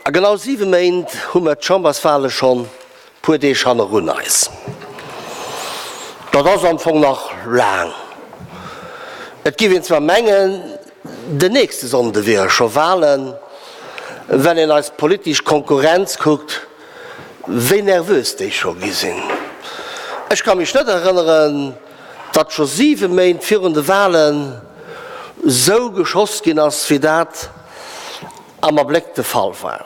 A genau 7 Méint hu mer d'Chamberswale schonn puer Deeg hannerun eis. Dat ass am Fong nach laang. Et giff een zwar mengen, den nächste Sonnde wiere scho Walen, well een eis politesch Konkurrenz kuckt, wéi nervös déi scho gi sinn. Ech ka mech net erënneren, datt scho 7 Méint virun de Walen sou geschoss ginn ass, wéi dat am Abléck de Fall war.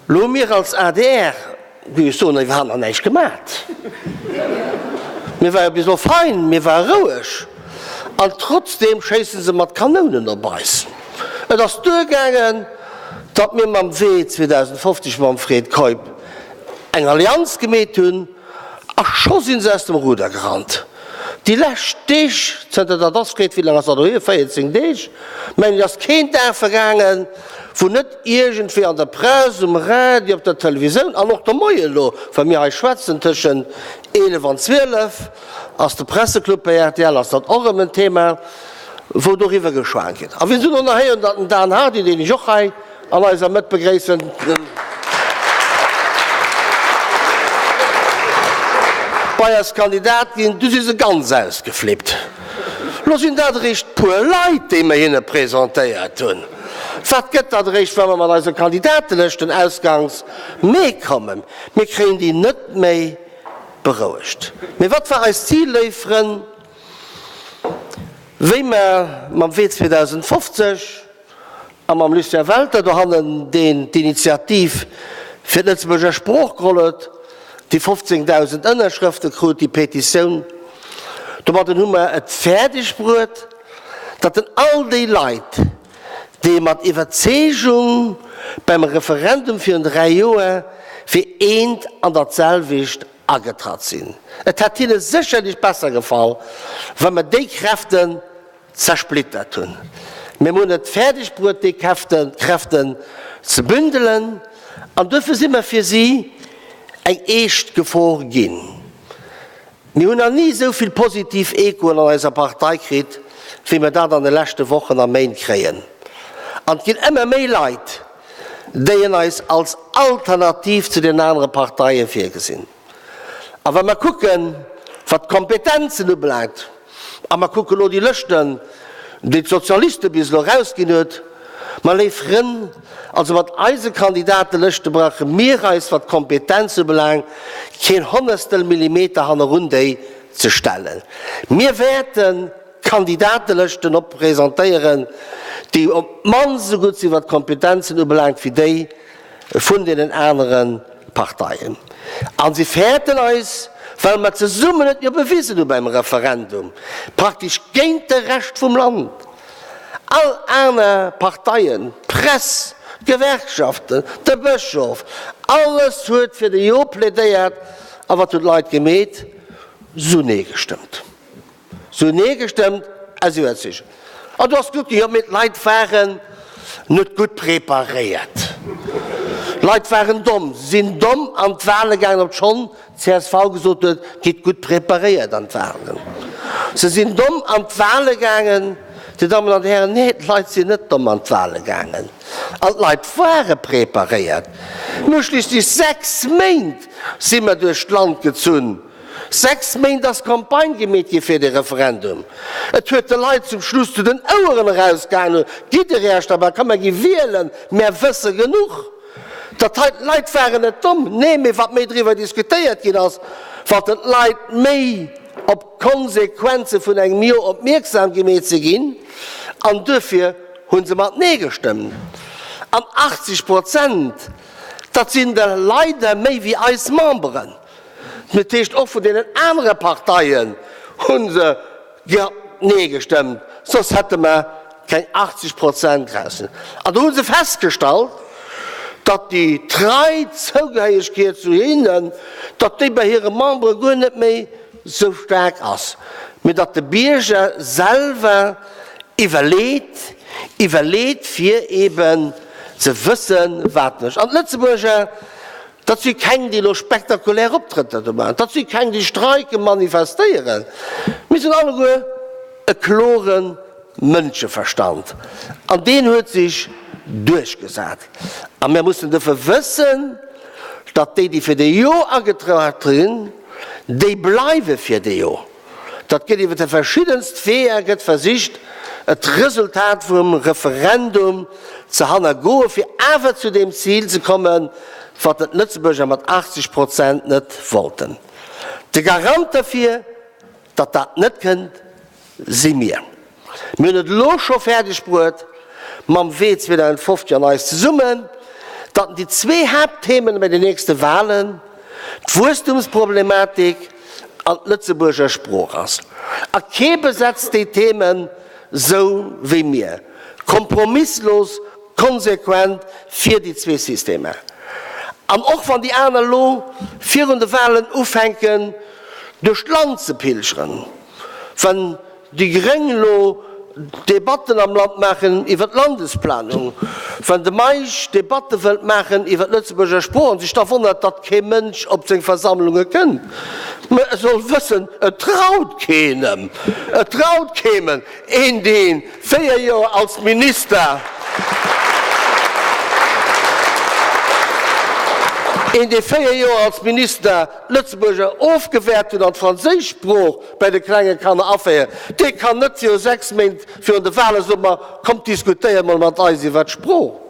Lo hu mir als adr, géif ech soen, iwwerhaapt nach näischt gemat. Mir ware bis elo fein, mir ware roueg an trotzdeem schéisse se mat Kanounen op eis. Et ass duergaangen, datt mir mam Wee 2050 mam Fred Keup eng Allianz gemeet hunn a scho si se aus dem Ruder gerannt. Déi lescht Deeg, zënter dat ass, Fred, wéi laang ass dat elo hier, 14 Deeg, mengen ech, ass keen Dag vergaangen, wou net iergendwéi an der Press, um Radio, op der Televisoun an och de Moien elo, wa mir hei schwätzen, tëschent 11 an 12 ass de Presseclub bei rtl, ass dat och erëm en Thema, wou doriwwer geschwat gëtt. A wir sinn och nach héieren, datt den Dan Hardy, deen ech och hei an eiser Mëtt begréissen, bei eis Kandidat ginn, du si se ganz ausgeflippt. Lo sinn dat eréischt puer Leit, déi mer hinne presentéiert hunn. Wat gëtt dat eréischt, wa mer mat eise Kandidatelëschten ausgangs Mee kommen? Mir kréien déi net méi berouegt. Mee wat war eist Zil, léif Frënn, wéi mer mam Wee 2050, A mam Lucien Welter dohannen, deen d'Initiativ fir d'Lëtzebuerger Sprooch geholl huet, déi 15.000 Ënnerschrëfte krut, déi Petitioun. Domadden hu mer et fäerdeg bruet, datt en all déi Leit, déi mat Iwwerzeegung beim Referendum virun 3 Joer fir eent an dat selwecht agetratt sinn, et hätt hinne sécherlech besser gefall, wa mer déi Kräften zersplittert hunn. Mir hunn et fäerdeg bruet, déi Kräften ze bündelen, an duerfir si mer fir si eng eescht Gefor ginn. Mir hunn nach ni esou vill positiv Echoen an eiser Partei kritt, wéi mer dat an de leschte Wochen a Méint kréien. An et ginn ëmmer méi Leit, déi en eis als Alternativ zu den anere Parteie virgesinn. A wa mer kucken, wat d'Kompetenzen ubelaangt, a mer kucke lo déi Lëschten, déi d'Sozialiste bis elo erausginn huet, ma léif Frënn, also mat eise Kandidatelëschte brauche mir eis, wat d'Kompetenz ubelaangt, keen honnertstel Millimeter hannerun déi ze stellen. Mir wäerte Kandidatelëschten op presentéieren, déi op d'mannst esou gutt sinn, wat d'Kompetenzen ubelaangt, wéi déi vun deenen anere Parteien. A si fäerten eis, well mer zesummen et jo bewisen hu beim Referendum, praktesch géint de Rescht vum Land. All aner Parteien, d'Press, d'Gewerkschaften, de Bëschof, alles huet fir de Jo plädéiert. A wat hunn d'Leit gemeet? Se hunn Nee gestëmmt. Se hunn Nee gestëmmt aus Iwwerzeegung. An do ass gesot ginn, jo mee d'Leit waren net gutt preparéiert. D'Leit waren domm. Se sinn domm an d'Wale gaangen, obschonn d'CSV gesot huet, gitt gutt preparéiert an d'Walen. Se sinn domm an d'Wale gaangen, Dir Dammen an Dir Hären. Nee, d'Leit sinn net domm an d'Wale gaangen. An d'Leit ware preparéiert. Mir hu schliisslech 6 Méint si mer duerch d'Land gezunn. 6 Méint ass Campagne gemeet gi fir dee Referendum. Et huet de Leit zum Schluss zu den Oueren erausgehaangen, Gitt der Iech derbäi, komm mer gi wielen, mär wësse genuch. Dat hei, d'Leit waren net domm, nee, mee wat méi driwwer diskutéiert ginn ass, wat den d'Leit méi op d'Konsequenze vun engem Jo opmierksam gemeet si ginn, an duerfir hu se mat Nee gestëmmt. An 80 Prozent, dat sinn der leider méi wéi eis Memberen. Dat heescht, och vun deenen anere Parteien hu se jo Nee gestëmmt, soss hätte mer keng 80 Prozent draussen. An do hu se festgestallt, datt déi trei Zougehéiegkeet zu hinnen, datt déi bei hire Membere guer net méi esou staark ass, mee datt de Bierger selwer iwwerleet, iwwerleet fir eeben ze wëssen, wat mécht. An d'Lëtzebuerger, Dat si keng, déi elo spektakulär Optrëtter do maachen. Dat si keng, déi streiken, manifestéieren. Mir sinn alleguer e klore Mënscheverstand. An deen huet sech duerchgesat. A mir mussen dofir wëssen, datt déi, déi fir de Jo agetrat sinn, déi bleiwe fir de Jo. Dat gëtt iwwer déi verschiddenst Weeër gëtt versicht, d'Resultat vum Referendum ze hannergoen, fir awer zu deem Zil ze kommen, wat et d'Lëtzebuerger mat 80 Prozent net wollten. De Garant derfir, datt dat net kënnt, si mir. Mir hunn et elo scho fäerdeg bruet, mam Wee 2050 an eis zesummen, datt déi zwee Haaptthemen bei den nächste Wahlen d'Wuesstumsproblematik an d'Lëtzebuurger Sprooch ass. A kee besetzt déi Themen sou wéi mir, kompromisslos, konsequent fir déi zwee Systemer. An och wann déi aner elo virun de Wahlen ufänken duerch d'Land ze pilgeren, wann déi Gréng elo Debatten am Land maachen iwwer d'Landesplanung, wann de Meisch Debatte wëllt maachen iwwer d'Lëtzebuerger Sprooch an sech da wonnert, datt kee Mënsch op seng Versammlunge kënnt, mä e soll wëssen, et traut keenem, et traut keemem een, dee 4 Joer als Minister, een, dee 4 Joer als Minister d'Lëtzebuerger ofgewäert huet an d'franséisch Sprooch bei de klenge Kanner aféieren, dee kann net viru 6 Méint virun de Wahlen soen, ma kommt diskutéiert mol mat eis iwwert d'Sprooch.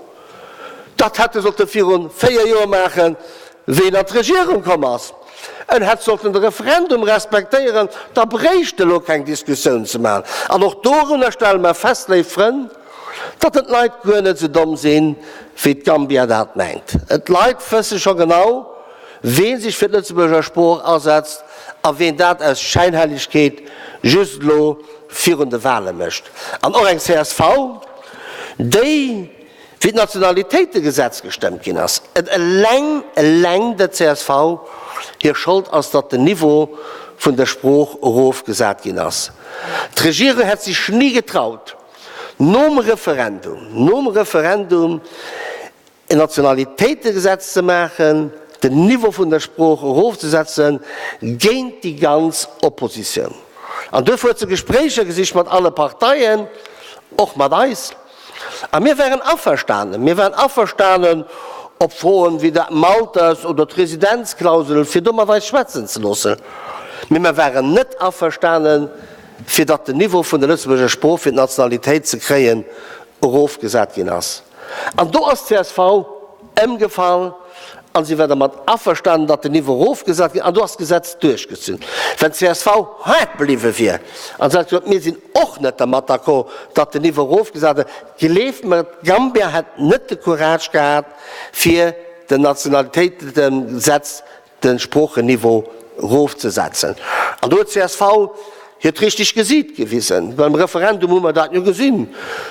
Dat hätt e sollte viru 4 Joer maachen, wéi en an d'Regierung komm ass. En hätt sollten de Referendum respektéieren, da bréicht e lo keng Diskussioun ze maachen. An och dorunner stelle mer fest, léif Frënn, datt en d'Leit guer net esou domm sinn, wéi d'Gambia dat mengt. D'Leit wësse scho genau, Ween sech fir d'Lëtzebuerger Sprooch asetzt a ween dat aus Schäinhellegkeet just elo virun de Wale mécht. An och eng csv, déi, wéi d'Nationalitéitegesetz gestëmmt ginn ass, et eleng, eleng der csv hir Schold ass, datt den Niveau vun der Sprooch erofgesat ginn ass. D'Regierung hätt sech ni getraut, nom Referendum, nom Referendum, en Nationalitéitegesetz ze maachen, den Niveau vun der Sprooch erofzesetzen, géint déi ganz Oppositioun. An duerfir huet se Gespréicher gesicht mat alle Parteien, och mat eis. A mir waren averstanen, mir waren averstanen op Froen wéi der Malters oder d'Residenzklausel, fir do mat eis schwätzen ze loossen. Mee mer waren net averstanen, fir datt den Niveau vun der Lëtzebuerger Sprooch, fir d'Nationalitéit ze kréien, erofgesat ginn ass. An do ass d'CSV ëmgefall a si war dermat averstanen, datt den Niveau erofgesat ginn an do ass d'Gesetz duerchgezunn. Wenn d'CSV haart bliwwe wier an se hätt gesot, mir sinn och net dermat d'accord, datt den Niveau erofgesat gëtt, gleeft mer, d'Gambia hätt net de Courage gehat, fir den Nationalitéitegesetz de Sproocheniveau rofzesetzen. An do huet csv hiert richtegt Gesiit gewisen. Beim Referendum hu mer dat jo gesinn.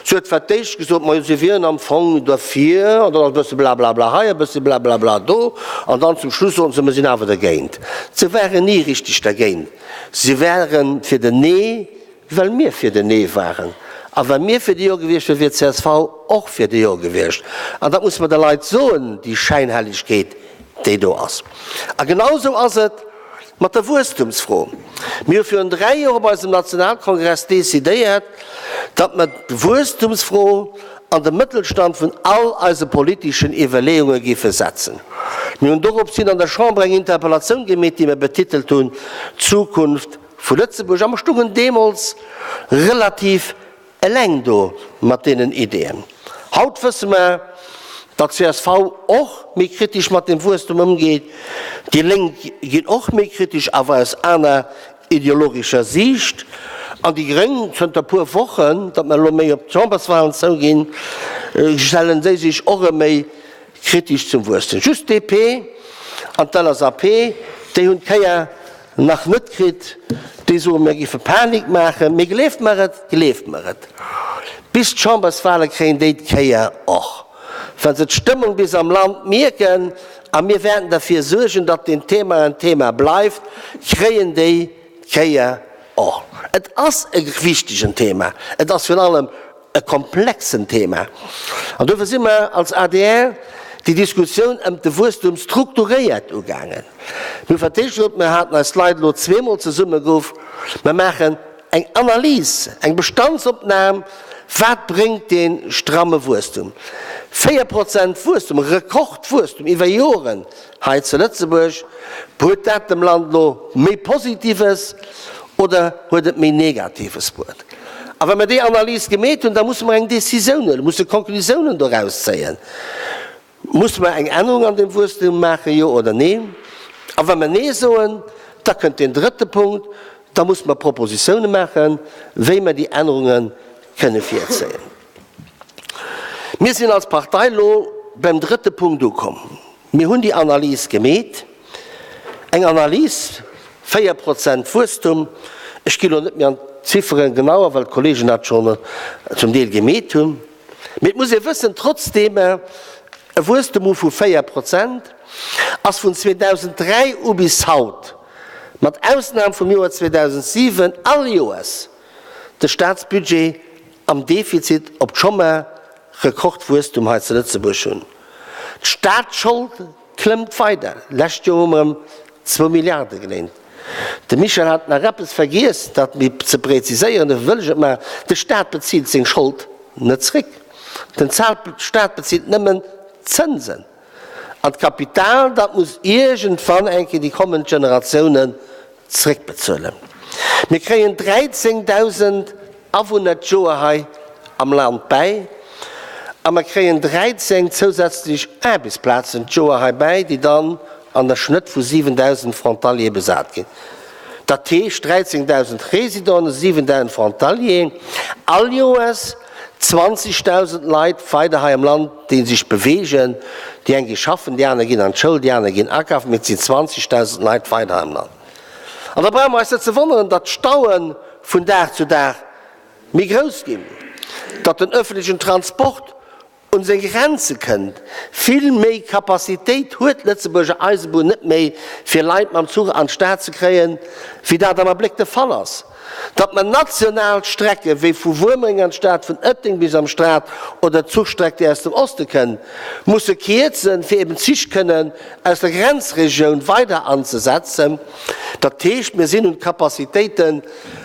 Si huet fir d'éischt gesot, majo si wieren am Fong derfir, an dann ass e bësse blablabla hei, e bësse blablabla do, an dann zum Schluss soten se, mer sinn awer dergéint. Se waren ni richteg dergéint. Se ware fir den Nee. Well mir fir den Nee waren. A wa mir fir de Jo gewiescht wieren, wier csv och fir de Jo gewiescht. An dat musse mer de Leit soen, déi Schäinhellegkeet, déi do ass. A genau esou ass et mat der Wuesstumsfro. Mir hu virun 3 Joer op eisem Nationalkongress decidéiert, datt mer d'Wuesstumsfro an de Mëttelstand vun all eise politischen Iwwerleeunge géife setzen. Mir hunn dorops hin an der Chamber eng Interpellatioun gemeet, déi mer betitelt hunn, Zukunft Vu Lëtzebuerg a mer stungen deemools relativ eleng do mat deenen Ideeën. Haut wësse mer, datt csv och méi kritesch mat dem Wuesstum ëmgeet, déi Lénk ginn och méi kritesch, awer aus aner ideologescher Siicht, an déi Gréng, zënter puer Wochen, datt mer elo méi op d'Chamberswahlen zouginn, stellen déi sech och erëm méi kritesch zum Wuesstem. Just d'DP an d'LSAP, déi hunn d'Kéier Nach net kritt, déi soen, mir géife Panik maachen. Mee gleeft mer et, gleeft mer et, bis d'Chamberswale kréien déi d'Kéier och, wa se d'Stëmmung bis am Land mierken, a mir wäerten derfir suergen, datt deen Thema en Thema bleift, kréien déi d'Kéier och. Et ass e wichtegen Thema, et ass virun allem e komplexen Thema. An dofir si mer als adr déi Diskussioun ëm de Wuesstum strukturéiert ugaangen. Mir hu fir d'éischt gesot, mir haten eis Leit elo zweemol zesummegeruff, mer maachen eng Analys, eng Bestandsopnam. Wat bréngt dee stramme Wuesstum? 4 Prozent Wuesstum, Rekordwuesstum iwwer Joren hei zu Lëtzebuerg. Huet dat dem Land elo méi Positives oder huet et méi Negatives bruet? A wa mer déi Analys gemeet hunn, da musse mer eng Décisioun huelen, musse Konklusiounen doraus zéien. Musse mer eng Ännerung an deem Wuesstum maachen, jo oder nee? A wa mer nee soen, da kënnt deen drëtte Punkt, da musse mer Propositiounen maachen, wéi mer déi Ännerunge kënne virzéien. Mir sinn als Partei elo beim drëtte Punkt ukomm. Mir hunn déi Analys gemeet, eng Analys, 4 Prozent Wuesstum, ech ginn elo net méi an d'Zifferen genauer, well d'Kollegen dat schonn zum Deel gemeet hunn, mee et muss ee wëssen, trotzdeem mer e Wuesstum hu vu 4 Prozent, ass vun 2003 u bis haut, mat Ausnam vum Joer 2007, all Joers de Staatsbudget am Defizit, obscho mer Rekordwuesstum hei zu Lëtzebuerg hunn. D'Staatsschold klëmmt weider, lescht Joer hu mer ëm zwou Milliarde geléint. De Michel hat nach eppes vergiess, dat méi ze präziséieren, dofir wëll ech et maachen, De Staat bezilt seng Schold net zréck, den Staat bezilt nëmmen d'Zënsen. An d'Kapital, dat muss iergendwann eng Kéier déi kommend Generatiounen zréckbezuelen. Mir kréien 13.000 Awunner d'Joer hei am Land bäi a mer kréien 13 zousätzlech Aarbechtsplazen d'Joer hei bäi, déi dann an der Schnëtt vu 7.000 Frontaliere besat ginn. Dat heescht 13.000 Résidenten, 7.000 Frontalieren all Joers, 20.000 Leit weider hei am Land, déi sech beweegen. Déi eng gi schaffen, déi aner ginn an d'Schoul, déi aner ginn akafen, mee et sinn 20.000 Leit weider hei am Land. An da brauche mer eis net ze wonneren, datt d'Staue vun Dag zu Dag méi grouss ginn, datt den öffentlichen Transport un seng Grenze kënnt. Vill méi Capacitéit huet d'Lëtzebuerger Eisebunn net méi, fir Leit mam Zuch an d'Stad ze kréien, wéi dat am Abléck de Fall ass. Datt mer national Strecke wéi vu Wuermereng an d'Stad, vun Ëtteng bis am Stad oder d'Zuchstreck, déi aus dem Oste kënn, musse kierzen, fir eben d'Zich kënnen aus der Grenzregioun weider anzesetzen. Dat heescht, mir sinn un d'Capacitéite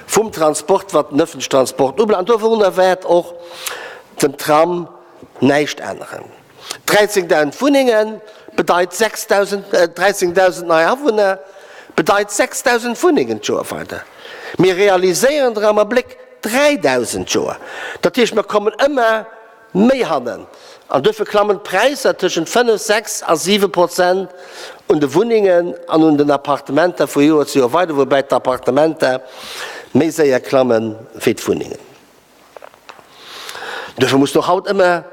vum Transport, wat den öffentlichen Transport ubelaangt, an dovunner wäert och den Tram näischt änneren. 13.000 Wunnenge bedeit 6.000, 13.000 nei Awunner bedeit 6.000 Wunnengen d'Joer weider. Mir realiséieren der am Abléck 3.000 d'Joer. Dat heescht, mir kommen ëmmer méi hannen an duerfir klammen d'Präisser tëschent 5, 6 a 7 Prozent un de Wunnengen an un den Appartementer vu Joer zu Joer weider, woubäi d'Appartementer méi séier klamme wéi d'Wunnengen. Duerfir mussen och haut ëmmer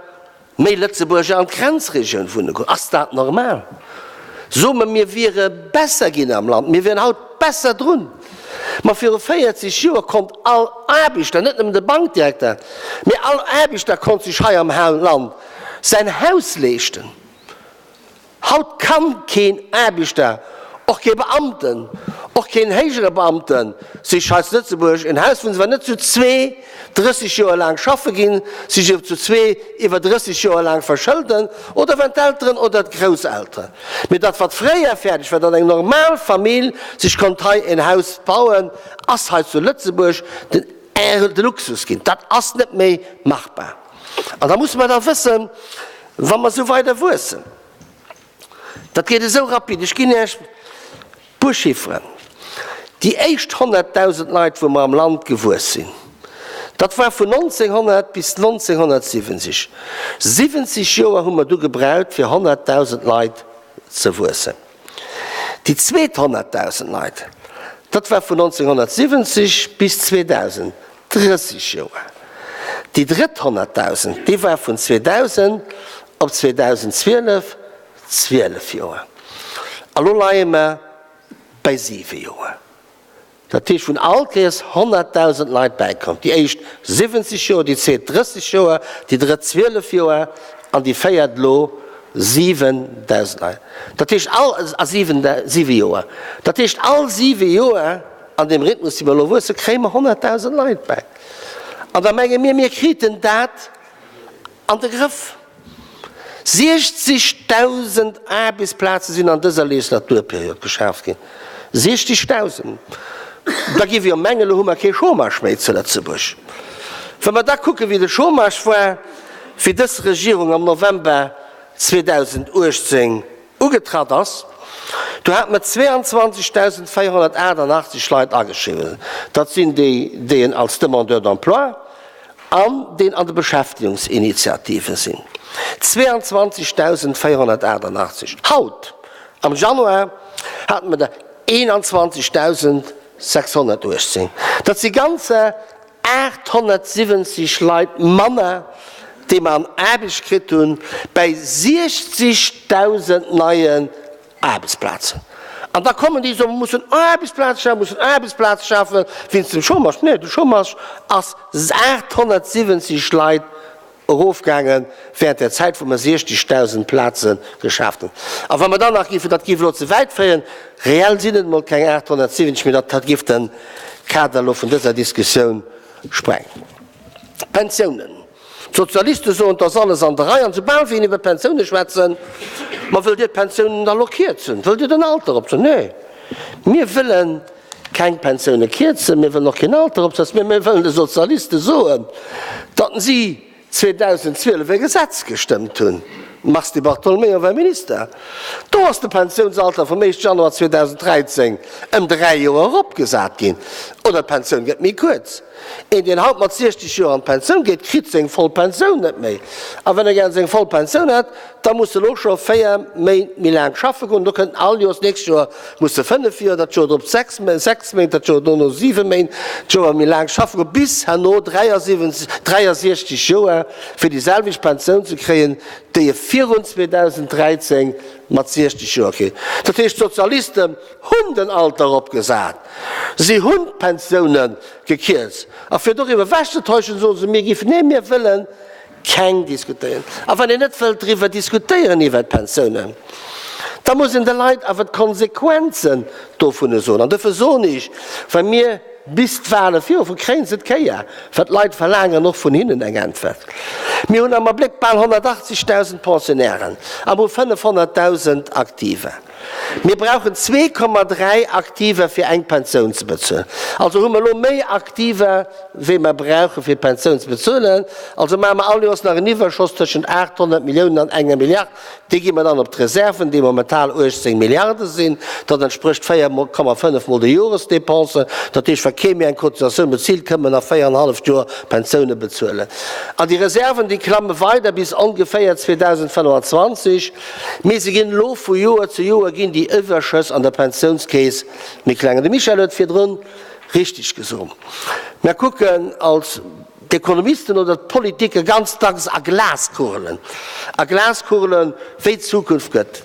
méi Lëtzebuerger an d'Grenzregioun wunne goen. Ass dat normal? Soe mer, mir wiere besser ginn am Land, mir wieren haut besser drun. Ma viru 40 Joer konnt all Aarbechter, net nëmmen de Bankdirekter, mee all Aarbechter konnt sech hei am Land säin Haus leeschten. Haut kann keen Aarbechter, och kee Beamten, och keen héijere Beamten sech hei zu Lëtzebuerg en Haus, wou se zwar net zu zwee 30 Joer laang schaffe ginn, sech iwwer zu zwee iwwer 30 Joer laang verschëlden, oder wenn d'Elteren oder d'Grousselteren. Mee dat wat fréier fäerdeg war, datt eng normal Famill sech konnt hei en Haus bauen, ass hei zu Lëtzebuerg den de Luxus ginn. Dat ass net méi machbar. An da musse mer da wëssen, wa mer esou weider wuessen, dat geet esou rapid, ech ginn Iech e puer Chifferen, déi éischt 100.000 Leit, wou mer am Land gewuess sinn, dat war vun 1900 bis 1970. 70 Joer hu mer du gebraucht, fir 100.000 Leit ze wuessen. Déi zweet 100.000 Leit, dat war vun 1970 bis 2000, 30 Joer. Déi drëtt 100.000, déi war vun 2000 op 2012, 12 Joer. A lo leie mer bei siwe Joer. Dat heescht, vun all Kéiers 100.000 Leit bäikomm. Déi éischt 70 Joer, déi zweet 30 Joer, déi drëtt 12 Joer an déi véiert elo 7.000 Leit. Dat heescht all, a siwe Joer. Dat heescht, all siwe Joer, an deem Rhythmus, dee mer elo wuessen, kréie mer 100.000 Leit bäi. An da menge mir, mir kriten dat An de Grëff. 60.000 Aarbechtsplaze sinn an dëser Legislaturperiod geschaaft ginn. 60.000! Da géif ee jo mengen, elo hu mer kee Chômage méi zu Lëtzebuerg. Wa mer da kucken, wéi de Chômage war, wéi dës Regierung am November 2018 ugetratt ass, do hate mer 22.488 Leit ageschriwwen. Dat sinn déi, déi en als Demandeur d'emploi an deen an de Beschäftigungsinitiative sinn. 22.488. Haut, am Januar, hate mer der 21.618. Dat si ganzer 870 Leit manner, déi mer an Aarbecht kritt hunn, bäi 60.000 neien Aarbechtsplazen. An da kommen déi, soen, mer mussen Aarbechtsplaze schafen, mussen Aarbechtsplaze schafen wéinst dem Chômage. Nee, de Chômage ass 870 Leit erofgaange während där Zäit, wou mer 60.000 Plaze geschaaft hunn. A wa mer dann nach géifen, dat géif elo ze wäit féieren, reell sinn et emol keng 870, mee dat géif de Kader elo vun dëser Diskussioun sprengen. D'Pensiounen, D'Sozialiste soen, 't ass alles an der Rei. An soubal wéi een iwwer d'Pensioune schwätzen, Ma wëllt Dir d'Pensiounen da elo kierzen? Wëllt Dir den Alter eropsetzen? Nee, mir wëllen keng Pensioune kierzen, mir wëllen och keen Alter eropsetzen, mee mir wëllen de Sozialiste soen, datt si 2012 e Gesetz gestëmmt hunn, Mars Di Bartolomeo war Minister, do ass de Pensiounsalter vum éischte Januar 2013 ëm 3 Joer eropgesat ginn, oder d'Pensioun gëtt méi kuerz. Een, deen haut mat 60 Joer an d'Pensioun geet, kritt seng voll Pensioun net méi. A wann e gär seng voll Pensioun hätt, da muss e lo scho 4 Méint méi laang schaffe goen. Do kënnt all Joers, d'nächst Joer muss e 5 Joer, dat Joer drop 6 Méint, dat Joer dono 7 Méint, d'Joer méi laang schaffe goen, bis herno 73, 63 Joer, fir déi selwecht Pensioun ze kréien, déi e virun 2013 mat 60 Joer kritt. Dat heescht, d'Sozialisten hunn den Alter eropgesat, si hunn d'Pensioune gekierzt. A fir doriwwer ewechzetäuschen, soe se, mir géifen, nee, mir wëllen keng diskutéieren. A wann een net wëllt driwwer diskutéieren iwwert d'Pensiounen, da muss een de Leit awer d'Konsequenzen dovun soen. An dofir soen ech, wa mir bis d'Wahle virufueren, kréie se d'Kéier, well d'Leit verlaangen och vun hinnen eng Äntwert. Mir hunn am Abléck bal 180.000 Pensionnairen a mir hu 500.000 Aktiver. Mir brauchen 2,3 Aktiver fir eng Pensioun ze bezuelen. Also hu mer elo méi Aktiver wéi mer brauche fir d'Pensioun ze bezuelen. Also maache mer all Joers nach en Iwwerschoss tëschent 800 Milliounen an enger Milliard. Déi gi mer dann op d'Reserven, déi momental 18 Milliarde sinn. Dat entsprécht 4,5 mol de Joresdepensen. Dat heescht, wa kee méi eng Cotisatioun bezilt, kënne mer nach véierenhalleft Joer Pensioune bezuelen. An déi Reserven, déi klamme weider bis ongeféier 2025. Mee se ginn elo vu Joer zu Joer ginn déi Iwwerschëss an der Pensiounskeess méi kleng. An de Michel huet virdrun richteg gesot, Mer kucken als d'Ekonomisten oder d'Politiker ganz dacks a Glaskugelen, a Glaskugelen, wéi d'Zukunft gëtt.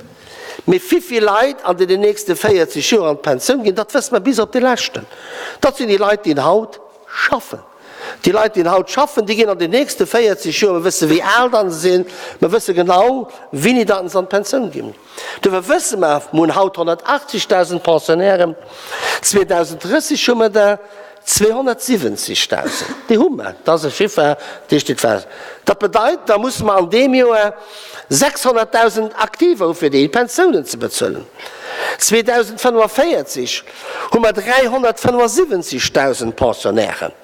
Mee wivill Leit an deenen nächste 40 Joer an d'Pensioun ginn, dat wësse mer bis op de leschten. Dat sinn déi Leit, déi haut schaffen. Déi Leit, déi haut schaffen, déi ginn an den nächste 40 Joer, mer wësse wéi al dann se sinn, mer wësse genau, wéini datt se an d'Pensioun ginn. Dofir wësse mer, mer hunn haut 180.000 Pensionnairen, 2030 hu mer der 270.000. Déi hu mer, dat ass e Chiffer, dee steet fest. Dat bedeit, da musse mer an deem Joer 600.000 Aktiver hu fir déi Pensiounen ze bezuelen. 2045 hu mer 375.000 Pensionnairen,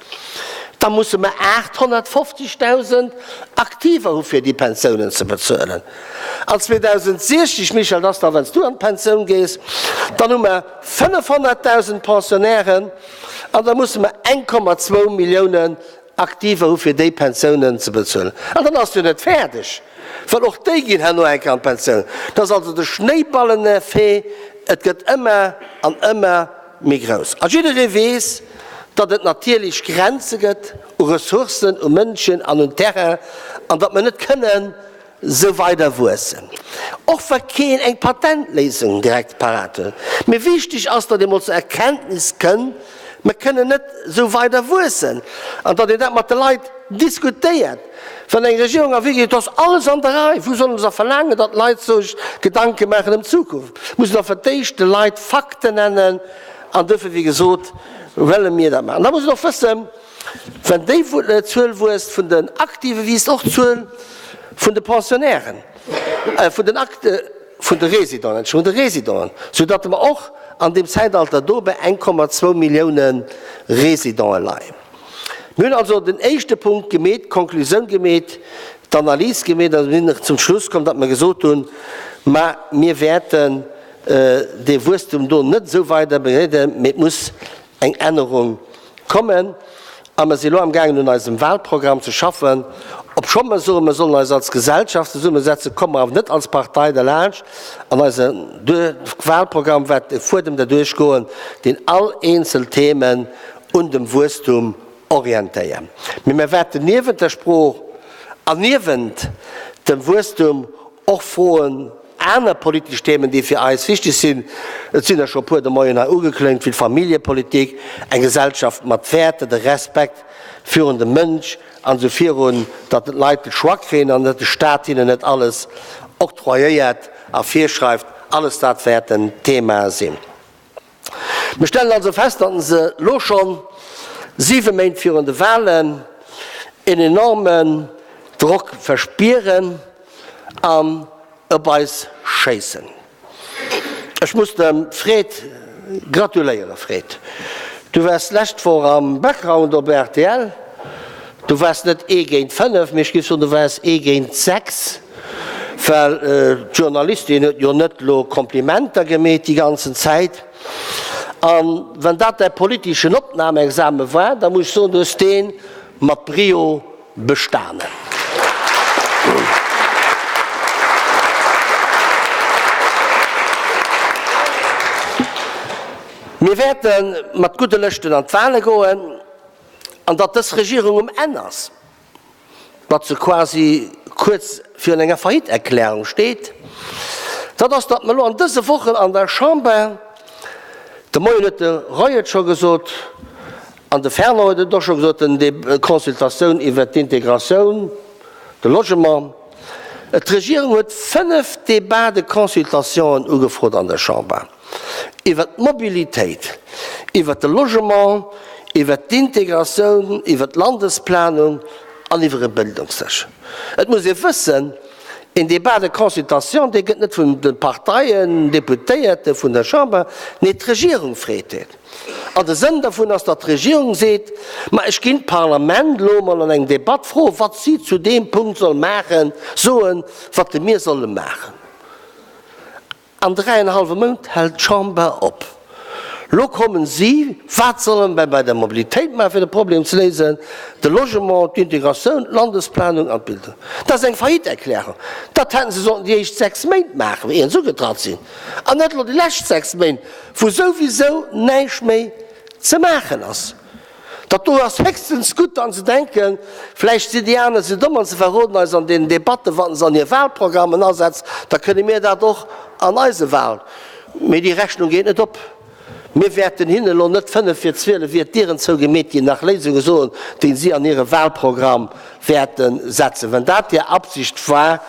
da musse mer 850.000 Aktiver hu fir déi Pensiounen ze bezuelen. An 2060, Michel, dat ass da wann s du an d'Pensioun gees, dann hu mer 500.000 Pensionnairen an da musse mer 1,2 Milliounen Aktiver hu fir déi Pensiounen ze bezuelen. An dann ass jo net fäerdeg, well och déi ginn herno eng Kéier an d'Pensioun. Dat ass also de Schnéiballeneffet, et gëtt ëmmer an ëmmer méi grouss. A jidderee weess, datt et natierlech Grenze gëtt u Ressourcen, u Mënschen an un Terrain, an datt mer net kënnen sou weider wuessen, och wa keen eng Patentléisung direkt parat huet. Mee wichteg ass, datt ee mol zur Erkenntnis kënn, mer kënnen net sou weider wuessen, an datt een dat mat de Leit diskutéiert. Wann eng Regierung erwierkt, et ass alles an der Rei, wou solle se da verlaangen, datt d'Leit sech Gedanke maachen ëm d'Zukunft? Muss een da fir d'éischt de Leit Fakten nennen, an dofir, wéi gesot, wëlle mir dat maachen. Da muss een och wëssen, Wann déi Zuel wuesst vun den Aktive wiisst och d'Zuel vun de Pensionnairen, vun den vun de Résidenten, Entschuldigung, vun de Résidenten, soudatt mer och an deem Zäitalter do bei 1,2 Millioune Résidenten leien. Mir hunn also den éischte Punkt gemeet, d'Konklusioun gemeet, d'Analys gemeet a sinn zum Schluss komm, datt mer gesot hunn, Ma mir wäerten dee Wuesstum do net esou weider begleeden, mee et muss eng Ännerung kommen. A mer si elo amgaangen un eisem Wahlprogramm ze schaffen. Obscho mer soen, mer sollen eis als Gesellschaft zesummesetzen, komme mer awer net als Partei derlaanscht. An eise Wahlprogramm wäert e Fuedem derduerch goen, deen all eenzel Themen un dem Wuesstum orientéieren. Mee mer wäerten niewent der Sprooch an niewent dem Wuesstum och Froen, aner politesch Themen, déi fir eis wichteg sinn, et sinn der scho e puer de Moien hei ugekléngt, wéi d'Familljepolitik, eng Gesellschaft mat Wäerter, de Respekt virun dem Mënsch an esou virun, datt d'Leit de Choix kréien an net de Stat hinnen net alles octroyéiert a virschreift, alles dat wäerten Themae sinn. Mir stellen also fest, datt se elo schonn, siwe Méint virun de Wahlen, en enormen Drock verspieren an op eis schéissen. Ech muss dem Fred gratuléieren. Fred, du waars d'lescht Woch am Background op rtl. Du waars net ee géint 5, mee ech géif soen, du waars ee géint 6. Well d'Journalistin huet jo net lo Komplimenter gemeet déi ganzen Zäit. An wann dat däi politischen Opnahmeexame war, da muss ech soen, du hues dee mat Brio bestanen. Mir wäerte mat gudde Lëschten an d'Wahle goen, an datt dës Regierung um Enn ass. datt se quasi kuerz virun enger Faillite-Erklärung steet, dat ass, datt mer elo an dëse Wochen an der Chamber, de Moien huet de Roy et scho gesot an de Fernand huet et och scho gesot, den Consultatioun iwwert d'Integratioun, de Logement, d'Regierung huet 5 Débats de consultationen ugefrot an der Chamber. iwwert d'Mobilitéit, iwwert de Logement, iwwert d'Integratioun, iwwert d'Landesplanung an iwwer e Bildungsdësch. Et muss ee wëssen, een Débat de consultation, dee gëtt net vun de Parteien, Deputéierte vun der Chamber, nee d'Regierung freet deen. An de Sënn dervun ass, datt d'Regierung seet, ma ech ginn d'Parlament elo emol an eng Debatt froen, wat si zu deem Punkt soll maachen, soen, wat de mir solle maachen. An dräienhallwe Mount hält d'Chamber op. Lo kommen si, wat solle mer bei der Mobilitéit maachen, fir de Problem ze léisen, de Logement, d'Integratioun, d'Landesplanung an d'Bildung. Dat ass eng Faillite-Erklärung. Dat hätten se sollten déi éischt 6 Méint maachen, ier se ugetratt sinn, an net elo déi lescht 6 Méint, wou souwisou näischt méi ze maachen ass. Dat do ass héchstens gutt an ze denken, vläicht sinn déi aner esou domm an se verroden eis an deenen Debatten, wat se an hir Wahlprogrammen asetzen, da kënne mir dat och an eise Wahl. Mee déi Rechnung geet net op. Mir wäerten hinne elo net 5 vir 12, ier d'Dieren zougemeet ginn, nach Léisunge soen, déi si an hire Wahlprogramm wäerte setzen. Wenn dat hir Absicht war,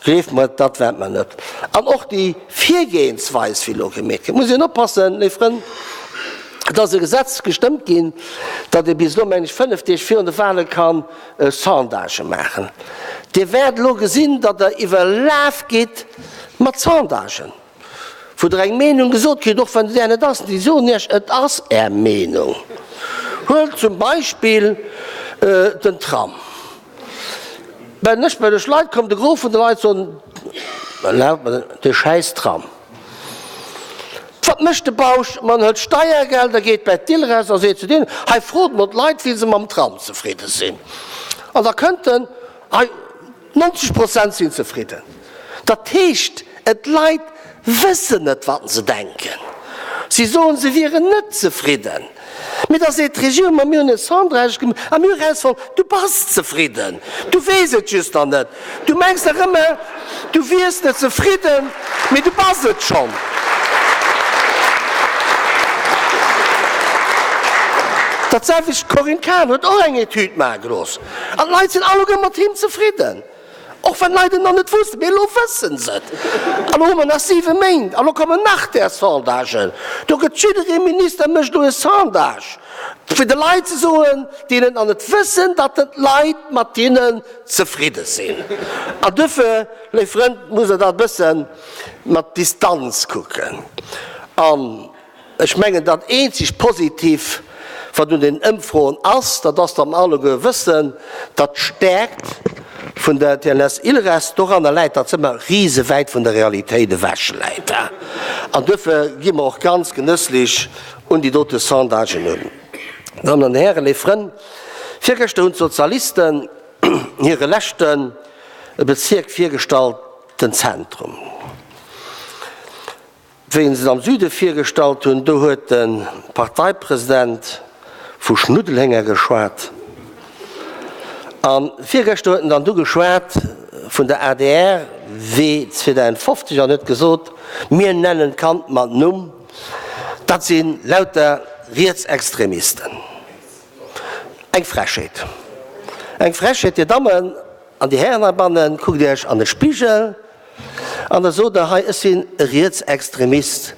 gleeft mer et, dat wäerte mer net. An och déi Virgehensweis, wéi elo gemeet gëtt, muss een oppassen, léif Frënn. Et ass e Gesetz gestëmmt ginn, datt ee bis elo, mengen ech, 5 Deeg virun de Wahle ka Sondagë maachen. Dir wäert elo gesinn, datt Der iwwerlaf gitt mat Sondagen, wou Der eng Meenung gesot kritt, och wann et Är net ass. Déi soen Iech, et ass Är Meenung. Huelt zum Beispill den Tram. Ben ech bei duerch Leit komm, de Gros vun de Leit soen, dee schäiss Tram. Wat mécht de Bausch? Ma en hëlt Steiergelder, geet bäi d'Ilres a seet zu deenen, hei frot mol d'Leit, wéi se mam Tram zefridde sinn. An da kënnt en, hei 90 Prozent sinn zefridden. Dat heescht, et d'Leit wëssen net, wat se denken. Si soen, se wieren net zefridden. Mee da seet d'Regierung, ma mir hunn e Sondage gemaach a mir hu erausfonnt, du bass zefridden, du weess et just nach net. Du mengs nach ëmmer, du wiers net zefridden, mee du bass et schonn. Dat selwecht d'Corinne Cahen huet och eng Etüd maache gelooss an d'Leit sinn alleguer mat him zefridden. Och wann d'Leit et nach net wussten, mee elo wëssen se et. An elo hu mer nach siwe Méint, an elo kommen nach där Sondagen. Do gëtt jidderee Minister mécht elo e Sondage, fir de Leit ze soen, déi et nach net wëssen, datt d'Leit mat hinnen zefridde sinn. An duerfir, léif Frënn, muss Der dat e bësse mat Distanz kucken. An ech mengen, dat eenzeg Positiv. Wat un den Ëmfroen ass, dat ass, datt mer alleguer wëssen, datt d'Stäerkt vun der TNS-Ilres doranner läit, datt se ëmmer risewäit vun der Realitéit ewech läit. An duerfir gi mer och ganz genësslech un déi dote Sondagen un. Dammen an Hären, léif Frënn, virgëschter hunn d'Sozialisten hire leschte Bezierk virgestallt, den Zentrum. Wéi se et am Süde virgestallt hunn, do huet de Parteipresident vu Schnuddelhénger geschwat. A virgëschter huet en dann du geschwat vun der adr Wee 2050 an huet gesot, Mir nennen d'Kand mat Numm, dat si lauter Rietsextremisten. Eng Frechheet! Eng Frechheet, Dir Dammen an Dir Hären heibannen, kuckt Iech an de Spigel An da sot Der hei, ech sinn e Rietsextremist.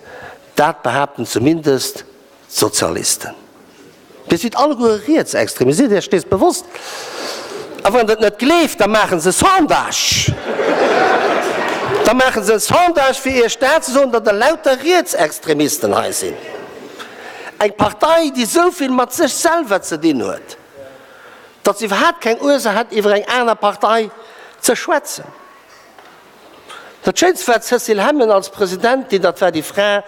Dat behaapten zumindest d'Sozialisten. Dir sidd alleguer Rietsextremist, sidd Iech dees bewosst. A wann Der et net gleeft, da maache se e Sondage. Da maache se e Sondage, fir Iech dat ze soen, datt Der lauter Rietsextremisten hei sinn. Eng Partei, déi esou vill mat sech selwer ze dinn huet, datt se iwwerhaapt keng Ursaach hätt, iwwer eng aner Partei ze schwätzen. Dat Schéinst war d'Cécile Hemmen als Presidentin, dat war déi Fra,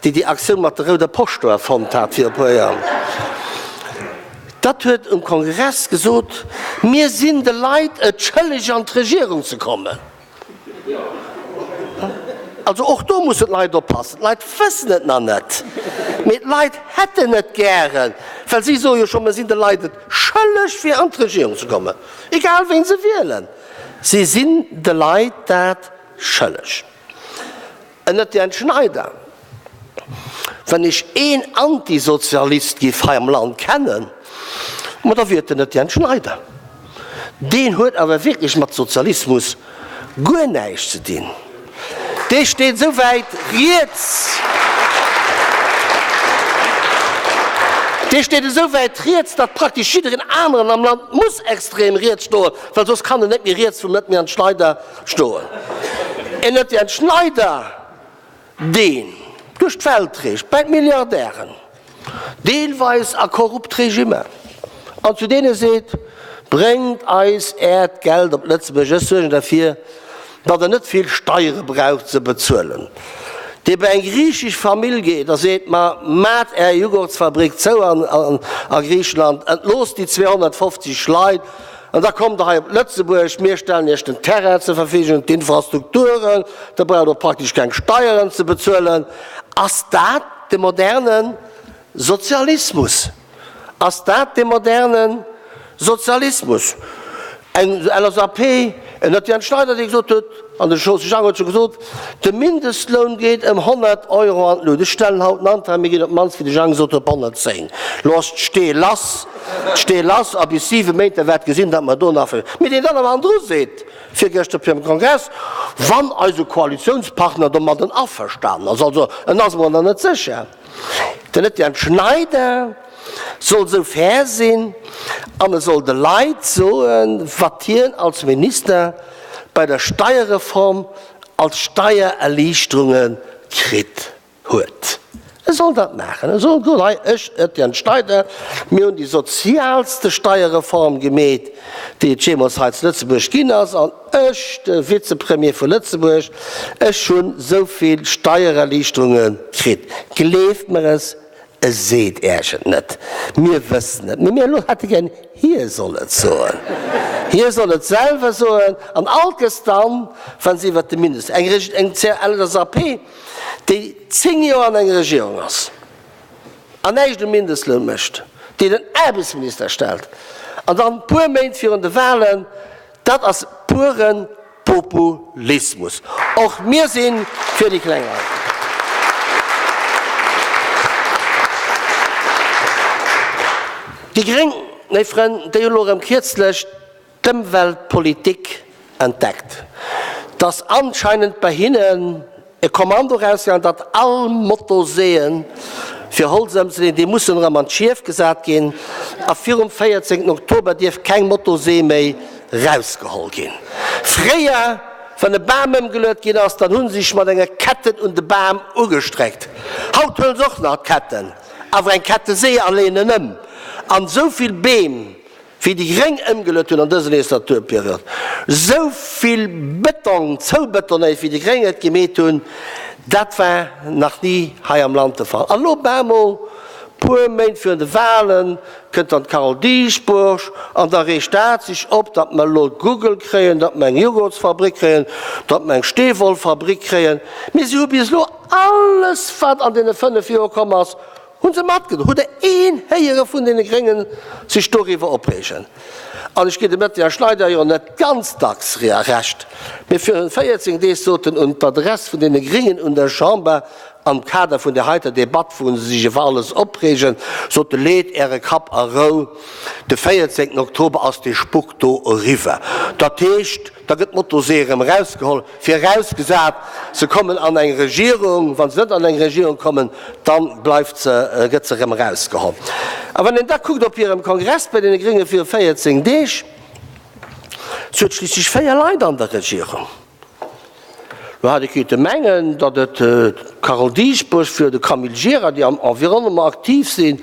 déi déi Aktioun mat der rouder Posch do erfonnt hat vir e puer Joer. Dat huet um Kongress gesot, Mir sinn de Leit et schëlleg an d'Regierung ze kommen. Also och do mussen d'Leit oppassen. D'Leit wëssen et nach net, mee d'Leit hätten et gären, well si soe jo scho, Mir sinn de Leit et schëlleg fir an d'Regierung ze kommen, egal ween se wielen. Si sinn de Leit dat schëlleg. En Etienne Schneider, Wann ech een Antisozialist giff hei am Land kennen, ma da wier et den Etienne Schneider. Deen huet awer wierklech mat Sozialismus guer näischt ze dinn. Dee steet esou wäit riets, dee steet esou wäit riets, datt praktesch jiddereen aneren am Land muss extrem riets stoen, well soss kann en net méi riets vum Etienne Schneider stoen. En Etienne Schneider, deen duerch d'Welt reest, bäi d'Milliardären, deelweis a korrupt Regimmer, an zu deene seet, Bréngt eis Äert Geld op Lëtzebuerg, ech suergen derfir, datt Der net vill Steiere braucht ze bezuelen. Dee bei eng griichesch Famill geet a seet, Ma maacht Är Jughurtsfabrik zou a Griicheland, entloosst déi 250 Leit, An da kommt Der hei op Lëtzebuerg, mir stellen Iech den Terrain zur Verfügung, d'Infrastrukturen, Der braucht och praktesch keng Steieren ze bezuelen. Ass dat de moderne Sozialismus? Ass dat de moderne Sozialismus? Eng LSAP, en Etienne Schneider, dee gesot huet, an de Josy Jang huet scho gesot, de Mindestloun geet ëm 100 Euro an d'Lut. Ech stellen haut en Antrag, mir ginn op d'mannst, wéi de Jang gesot huet, op 110. Lo ass d'Stee lass. D'Stee lass a bis 7 Méint, der waert gesinn, datt mer do nach. Mee deen dann awer hannendru seet, virgëschter op hirem Kongress, wann eise Koalitiounspartner domadden averstanen ass, also en ass emol nach net sécher, den Etienne Schneider soll esou fair sinn an e soll de Leit soen, wat hien als Minister bei der Steierreform als Steiererliichterunge kritt. Huet. E soll dat maachen. E soll soen, hei, ech, Etienne Schneider, mir hunn déi sozialste Steierreform gemeet, déi et jeemools hei zu Lëtzebuerg ginn ass, an ech, de Vizepremier vu Lëtzebuerg, ech hunn esou vill Steiererliichterunge kritt. Gleeft mer es, E seet Äech et net, mir wëssen et, mee mir elo hätte gär, hie soll et soen. Hie soll et selwer soen an alkes dann, wa se iwwert de Mindest, eng Reg, eng LSAP, déi 10 Joer an enger Regierung ass an näischt um Mindestloun mécht, déi den Aarbechtsminister stellt an dann puer Méint virun de Wahlen, Dat ass puren Populismus. Och mir si fir déi kleng Leit. Déi Gréng, léif Frënn, déi hu lo erëm kierzlech d'Ëmweltpolitik entdeckt. T'ass anscheinend bei hinnen E Kommando erausgaangen, datt all Motoseeën fir Holz ëmzeleeën, déi mussen erëm an d'Schief gesat ginn a virum 14 Oktober dierf keng Motosee méi rausgeholl ginn. Fréier, wann e Bam ëmgeluet ginn ass, dann hu se sech mat enger Ketten un de Bam ugestreckt. Haut huele se och nach d'Ketten, awer eng Kettesee a leeën en ëm. An esou vill Beem, wéi déi Gréng ëmgeluet hunn an dëser Legislaturperiod, esou vill Bëtong zoubetonéiert, wéi déi Gréng et gemeet hunn, dat war nach ni hei am Land de Fall. An elo op eemol, puer Méint virun de Wahlen, kënnt dann d'Carole Dieschbourg an da reegt dat sech op, datt mer elo Google kréien, datt mer eng Joghurtsfabrik kréien, datt mer eng Steewollfabrik kréien. Mee si hu bis elo alles, wat an deene 5 Joer komm ass, hu se matgedroen. Hutt Der een héiere vun deene Gréngen sech doriwwer opreegen? An ech ginn dem Étienne Schneider jo net ganz dacks Recht, mee virun 14 Deeg sot en un d'Adress vun deene Gréngen un der Chamber, Am Kader vun där heiter Debatt, wou se sech iwwer alles opreegen, sot de Leet Äre Kapp a Rou, de 14 Oktober ass dee Spuk do eriwwer. Dat heescht, da gëtt d'Motosee erëm erausgeholl, virausgesat se kommen an eng Regierung. Wa se net an eng Regierung kommen, da bleift se, gëtt se erëm erausgeholl. A wann een da kuckt op hirem Kongress bei deene Grénge viru 14 Deeg, se huet schliisslech 4 Leit an der Regierung. Lo hat ee kéinte mengen, datt et d'Carole Dieschbourg wier oder de Camille Gira, déi am Environnement aktiv sinn,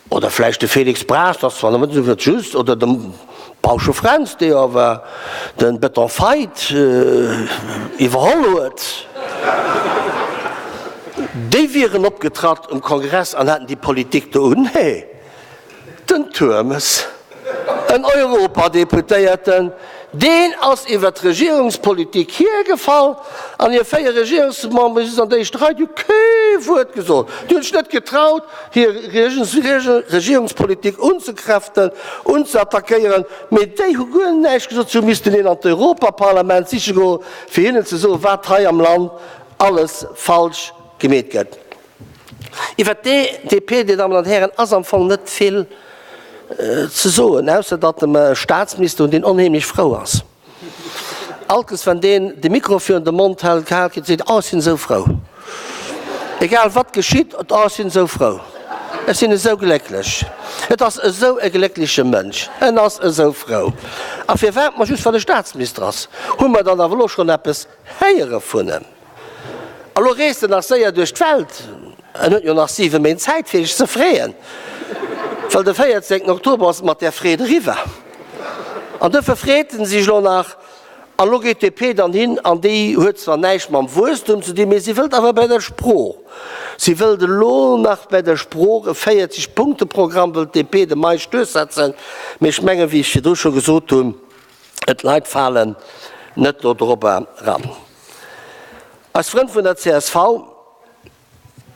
oder vläicht de Félix Braz, dat ass zwar net esou just, oder de Bausche Fränz, dee jo awer de Beton Feit iwwerholl huet. Déi wieren opgetratt um Kongress an hätten déi Politik do un. Nee. Den Turmes, en Europadeputéierten, deen ass iwwer d'Regierungspolitik hiergefall an hir 4 Regierungsmembere si an der éischter Rei, déi hu kee Wuert gesot. Déi hunn sech net getraut, hir Regierungspolitik unzekräften, unzeattackéieren, mee déi hu guer näischt gesot. Si hu missten een an d'Europaparlament siche goen, fir hinnen ze soen, wat hei am Land alles falsch gemeet gëtt. Iwwer d'DP, Dir Dammen an Hären, ass am Fong net vill ze soen, ausser datt mer e Statsminister hunn, deen onheemlech frou ass. Allkes wann deen de Mikro virun de Mond hält, gehal kritt, seet, Oh, ech sinn esou frou. Egal wat geschitt, Oh, ech sinn esou frou. Ech sinn esou glécklech. Et ass esou e gléckleche Mënsch. En ass esou frou. A firwat? Ma just well e Statsminister ass. Hu mer dann awer elo schonn eppes héiere vun em? A lo reest en nach séier duerch d'Welt, en huet jo nach 7 Méint Zäit fir sech ze freeën, well de 14 Oktober ass et mat där Freed eriwwer. An duerfir freet en sech lo nach. A lo geet d'DP dann hin an déi huet zwar näischt mam Wuesstum ze dinn, mee si wëllt awer bäi der Sprooch, si wëllt elo nach bäi der Sprooch e 40 Punkte-Programm wëllt d'DP de Meisch duerchsetzen. Mee ech mengen, wéi ech virdru scho gesot hunn, et d'Leit falen net dodropper eran. Eis Frënn vun der csv,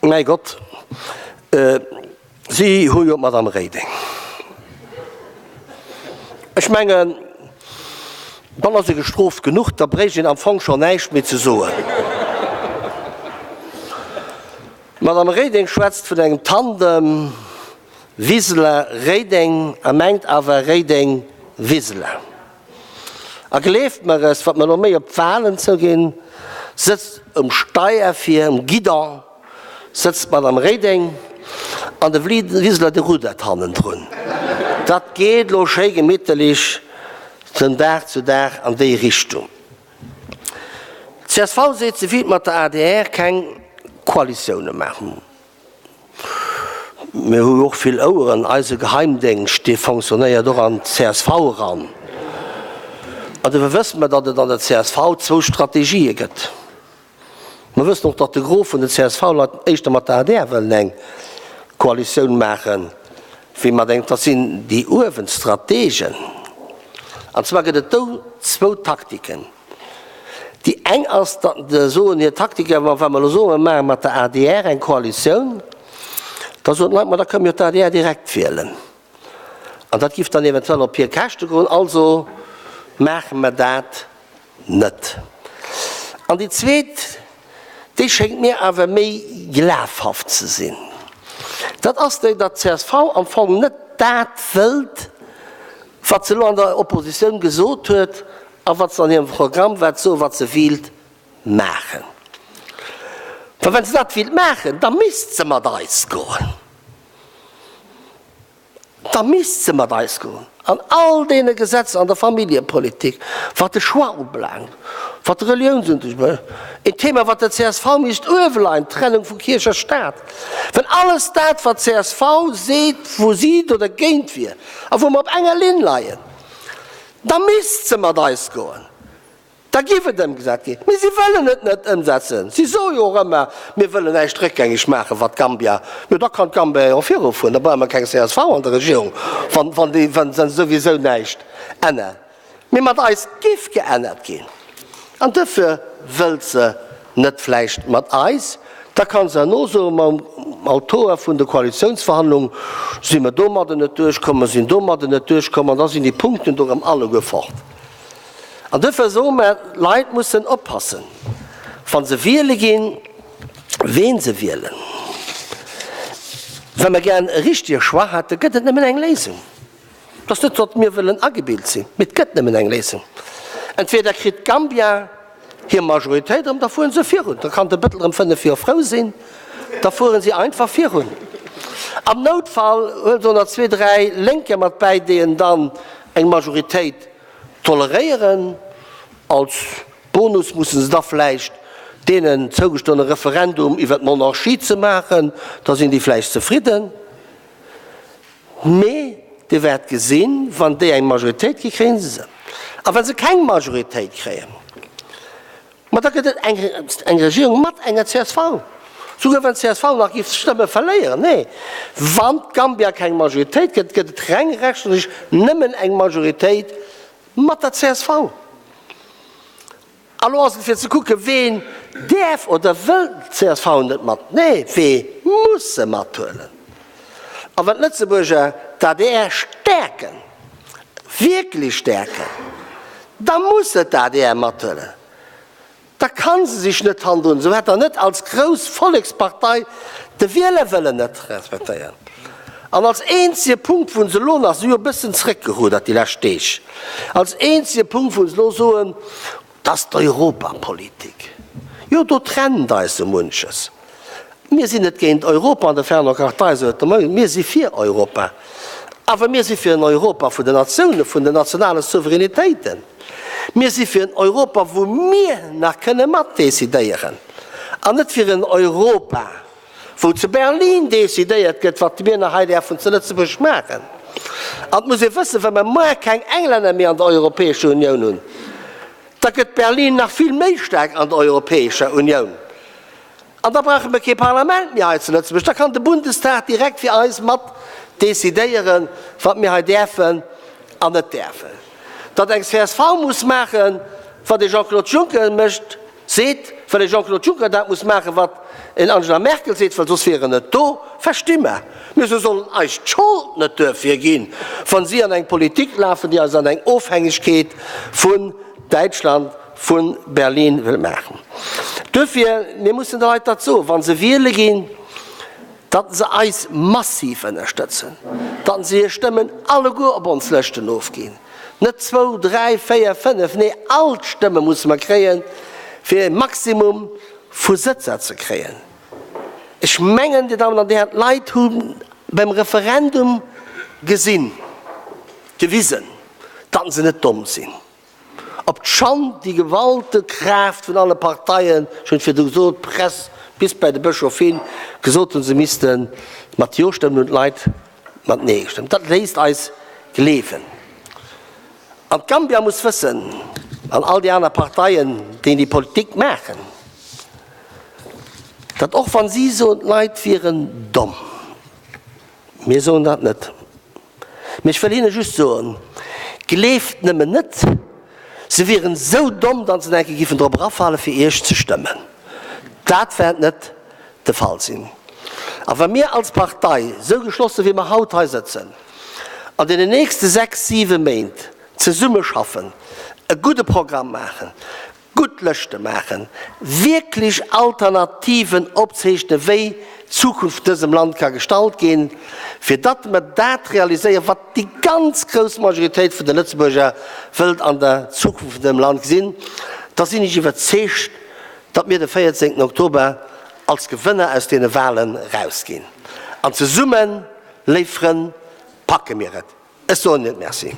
mäi Gott, si hu jo d'Madame Reding. Ech mengen, dann ass ee gestrooft genuch, da bréicht een am Fong schonn näischt méi ze soen. D'Madame Reding schwätzt vun engem Tandem Wiseler-Reding a mengt awer Reding-Wiseler. A gleeft mer es, wat mer elo méi op d'Wahlen zouginn, sëtzt um Steier vir, um Guidon sëtzt d'Madame Reding an de Wiseler de ruddert hannendrun. Dat geet elo schéi gemitterlich vun Dag zu Dag an déi Richtung. D'CSV seet, se wéilt mat der adr keng Koalitioune maachen. Mir hu jo och vill Oueren. Eise Geheimdéngscht, dee fonctionnéiert och an d'CSV eran. An dofir wësse mer, datt et an der csv zwou Strategië gëtt. Mer wëssen och, datt de Gros vun den CSV-Leit éischter mat der adr wëllen eng Koalitioun maachen, wéi mat engem. Dat sinn déi uewen Strategen. An zwar gëtt et do zwou Taktiken. Déi eng ass, datt se soen, hir Taktik, jo, wa mer elo soen, mer maache mat der adr eng Koalitioun, da soen d'Leit, ma da kënne mir jo d'ADR direkt wielen. An dat giff dann eventuell op hir Käschte goen, also maache mer dat net. An déi zweet, déi schéngt mir awer méi glafhaft ze sinn, dat ass déi, datt d'CSV am Fong net dat wëllt, wat se elo an der Oppositioun gesot huet, A wat se an hirem Programm wat soen, wat se wíilt maachen. Well wa se dat wíilt maachen, da misst se mat eis goen. Da misst se mat eis goen. An all deene Gesetzer, an der Familljepolitik, wat de Choix ubelaangt, wat de Reliounsunterricht ubelaangt, een Thema, wat der csv misst uewe leien, d'Trennung vu Kierch a Staat, well alles dat, wat d'CSV seet, wou si do dergéint wier a wou mer op enger Linn leien, da misst se mat eis goen. Da giff et ëmgesat ginn. Mee si wëllen et net ëmsetzen. Si soe jo och ëmmer, mir wëllen näischt réckgängeg maachen, wat Gambia. Jo, da kann d'Gambia jo och virufueren. Da brauche mer keng csv an der Regierung, wann, wann déi, wa se souwisou näischt ännert. Mee mat eis giff geännert ginn. An duerfir wëllt se net vläicht mat eis. Da kann se herno soen, ma um Altoer vun de Koalitiounsverhandlungen si mer domadder net duerchkomm, mer sinn domadder net duerchkomm, an da sinn déi Punkten do erëm alleguer fort. An duerfir soe mer, d'Leit mussen oppassen, wa se wiele ginn, ween se wielen. Wa mer gären e richtege Choix hätten, gëtt et nëmmen eng Léisung. Et ass net, datt mir wëllen agebilt sinn, mee et gëtt nëmmen eng Léisung. Entweder kritt Gambia hir Majoritéit erëm, da fuere se virun, da kann de Bëttel erëm 5 Joer frou sinn, da fuere si einfach virun. Am Noutfall huele se och nach zwee, dräi Lénker mat bäi, déi en dann eng Majoritéit Toleréieren. Als Bonus musse se da vläicht deenen zougestoen e Referendum iwwer d'Monarchie ze maachen, da sinn déi vläicht zefridden. Mee Dir wäert gesinn, wann déi eng Majoritéit kréien, kréie se se. A wa se keng Majoritéit kréien, Ma da gëtt et eng Regierung mat enger csv, souguer wann d'CSV nach géif Stëmme verléieren. Nee, wann d'Gambia keng Majoritéit gëtt, gëtt et reng rechneresch nëmmen eng Majoritéit mat der csv. A lo ass et fir ze kucken, ween däerf oder wëll d'CSV net mat, nee, wee muss se mathuelen. A wann d'Lëtzebuerger d'ADR stäerken, wierklech stäerken, da muss se d'ADR mathuelen. Da ka se sech net handdroen, esou hätt Der net als grouss Vollekspartei de Wielerwëllen net respektéieren. An als eenzege Punkt, wou se elo nach, si hu jo e bëssen zréckgerudert déi lescht Deeg, als eenzege Punkt, wou se elo soen, Dat ass d'Europapolitik. Jo, do trennt eis sou munches. Mir sinn net géint Europa, an de Fernand Kartheiser huet de Moien, mir si fir Europa. Awer mir si fir en Europa vun den Natiounen, vun den nationale Souveränitéiten. Mir si fir en Europa, wou mir nach kënne matdecidéieren, an net fir en Europa, wou zu Berlin decidéiert gëtt, wat mir nach hei däerfen zu Lëtzebuerg maachen. An et muss ee wëssen, wa mer muer keng Englänner méi an der Europäescher Unioun hunn, da gëtt Berlin nach vill méi staark an der Europäescher Unioun. An da brauche mer kee Parlament méi hei zu Lëtzebuerg, da kann de Bundestag direkt fir eis mat decidéieren, wat mir hei däerfen an net däerfen. Datt eng csv muss maachen, wat ee Jean-Claude Juncker mécht, Seet, well e Jean-Claude Juncker dat muss maachen, wat en Angela Merkel seet, well soss wier en net do, versti mer. Mee se sollen eis d'Schold net duerfir ginn, wa si an eng Politik lafen, déi eis an eng Ofhängegkeet vun Däitschland, vu Berlin wëll maachen. Duerfir, mir mussen de Leit dat soen, wa se wiele ginn, datt se eis massiv ënnerstëtzen, datt se hir Stëmmen alleguer op ons Lëschten ofginn. Net zwou, dräi, véier, fënnef, nee all d'Stëmme musse mer kréien, fir e Maximum vu Sëtzer ze kréien. Ech mengen, Dir Dammen an Dir Hären, d'Leit hu beim Referendum gesinn, gewisen, datt se net domm sinn. Op d'Schand déi geballte Kraaft vun alle Parteien, ech hunn et virdu gesot, d'Press bis bäi de Bëschof hin, gesot hunn, se misste mat Jo stëmmen, hunn d'Leit mat Nee gestëmmt. Dat léisst eis gleewen. An d'Gambia muss wëssen, an all déi aner Parteien, déi déi Politik maachen, datt och wa si soen, d'Leit wieren domm, mir soen dat net, Mee ech wëll hinne just soen, Gleeft nëmmen net, se wieren esou domm, datt se enke giffen drop erafale fir Iech ze stëmmen. Dat wäert net de Fall sinn. A wa mir als Partei, esou geschlosse wéi mer haut hei sëtzen, an deenen nächste sechs, siwe Méint zesummeschaffen, e gudde Programm maachen, gutt Lëschte maachen, wierklech Alternativen opzeechnen, wéi d'Zukunft vun dësem Land ka gestalt ginn, fir datt mer dat realiséieren, wat déi ganz grouss Majoritéit vun de Lëtzebuerger wëllt an der Zukunft vun dësem Land gesinn, da sinn ech iwwerzeegt, datt mir de 14 Oktober als Gewënner aus deene Wahlen erausginn. An zesummen, léif Frënn, packe mir et. Ech soen net Merci.